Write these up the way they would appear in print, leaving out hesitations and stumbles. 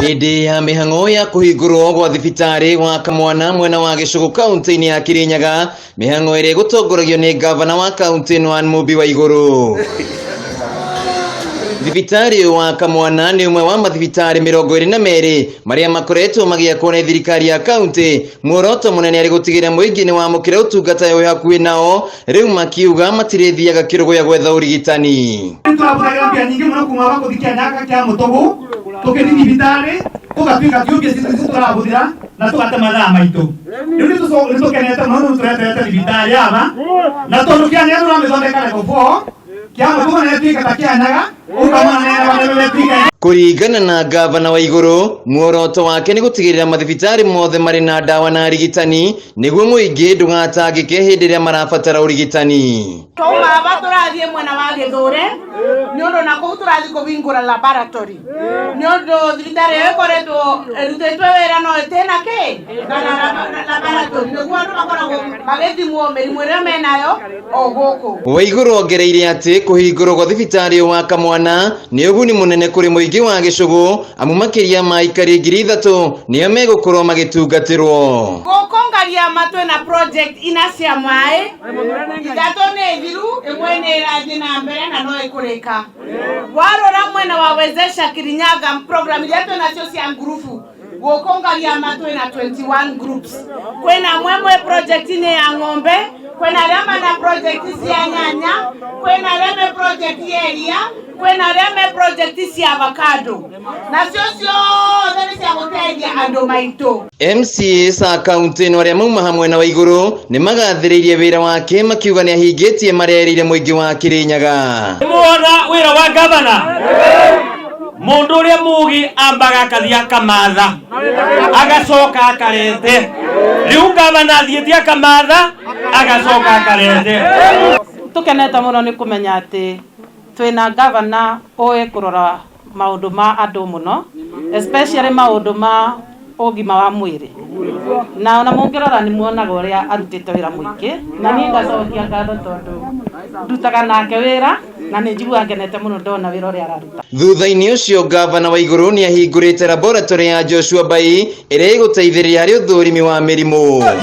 Hĩndĩ ya mĩhang'o ya kũhingũrwo gwa thibitarĩ wa Kamwana mwena wa Gĩcũgũ kaunti-inĩ ya Kirinyaga, mĩhang'o ĩrĩa ĩgũtongoragio nĩ ngavana wa kaunti ĩno Ann Mũmbi wa Igũrũ. Thibitarĩ ũyũ wa Kamwana nĩ ũmwe wa mathibitarĩ 22 marĩa makoretwo magĩakwo nĩ thirikari ya kaunti. Muoroto mũnene arĩ gũtigĩrĩra mũingĩ nĩ wamũkĩra ũtungata wĩ hakuhĩ nao, rĩu makiuga matirĩthiaga kĩrũgũya gwetha ũrigitani. Tũrahũthagĩra mbia nyingĩ mũno kuma gwa kũthi Kĩanyaga kĩa Mũtũgũ tũkĩthi thibitarĩ tũgatuĩka ti mbia citũ ici tũrahũthĩra na tũgate mathaa maitũ. Rĩu nĩ tũkenete mũno nĩ tũreterete thibitarĩ aba na tondũ Kĩanyaga tũramĩthondeka level 4 kĩa Mũtũgũ nĩ ĩtuĩka ta Kĩanyaga ũkamona nĩ ĩtuĩka. Kũringana na ngavana wa Igũrũ, muoroto wake nĩ gũtigĩrĩra mathibitarĩ mothe marĩ na ndawa na arigitani nĩguo mũingĩ ndũgatangĩke hĩndĩ ĩrĩa marabatara ũrigitani. Twauma aba tũrathiĩ mwena wa Gĩthũre nĩ ũndũ na kũu tũrathiĩ kũhingũra laboratory nĩ ũndũ thibitarĩ ĩyo ĩkoretwo ĩrutĩtwo wĩra no ĩtĩna kĩ kana laboratory nĩguo andũ makoragwo magĩthimwo mĩrimũ ĩrĩa menayo o gũkũ. Waigũrũ ongereire atĩ kũhingũrwo gwa thibitarĩ ũyũ wa Kamwana nĩ ũguni mũnene kũrĩ mũingĩ wa Gĩcũgũ amu makĩria ma aikari 3000 nĩo megũkorwo magĩtungatĩrwo. Gũkũ Ngariama twĩna project ina cia maĩ ithatũ nĩ thiru, ĩmwe nĩ ĩrathiĩ na mbere na no ĩkũrĩka. Warora mwena wa Wezesha Kirinyaga program iria twĩnacio cia ngurubu gũkũ Ngariama twĩna 21 groups. Kwĩna amwe mwe project-inĩ ya ng'ombe, kwĩna arĩa mena project cia nyanya, kwĩna arĩa me project ya iria, kwĩna arĩa me project cia avocado, nacio ciothe nĩ cia gũteithia andũ maitũ. MCAs a kaunti ĩno arĩa mauma hamwe na Waigũrũ nĩ magathĩrĩirie wĩra wake makiuga nĩ ahingĩtie marĩa erĩire mũingĩ wa Kirinyaga. Muona wĩra wa gavana mũndũ ũrĩa mũgĩ ambaga akathiĩ akamatha agacoka akarete. Rĩu gavana athiĩte akamatha agacoka akarete. Tũkenete mũno nĩ kũmenya atĩ twĩna gavana ũĩ kũrora maũndũ ma andũ mũno, especially maũndũ ma ũgima wa mwĩrĩ, na ona mũngĩrora nĩ muonaga ũrĩa arutĩte wĩra mũingĩ, na niĩ ngacokia ngatho tondũ ndutaga nake wĩra na nĩ njiguaga ngenete mũno ndona wĩra ũrĩa araruta. Thutha-inĩ ũcio ngavana wa Igũrũ nĩ ahingũrĩte laboratory ya Joshua Bai ĩrĩa ĩgũteithĩrĩria harĩ ũthũrimi wa mĩrimũ.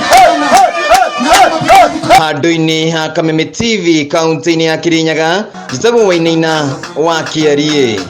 Handũ-inĩ ha Kameme TV kaunti-inĩ ya Kirinyaga, njĩtagwo Wainaina wa Kĩariĩ.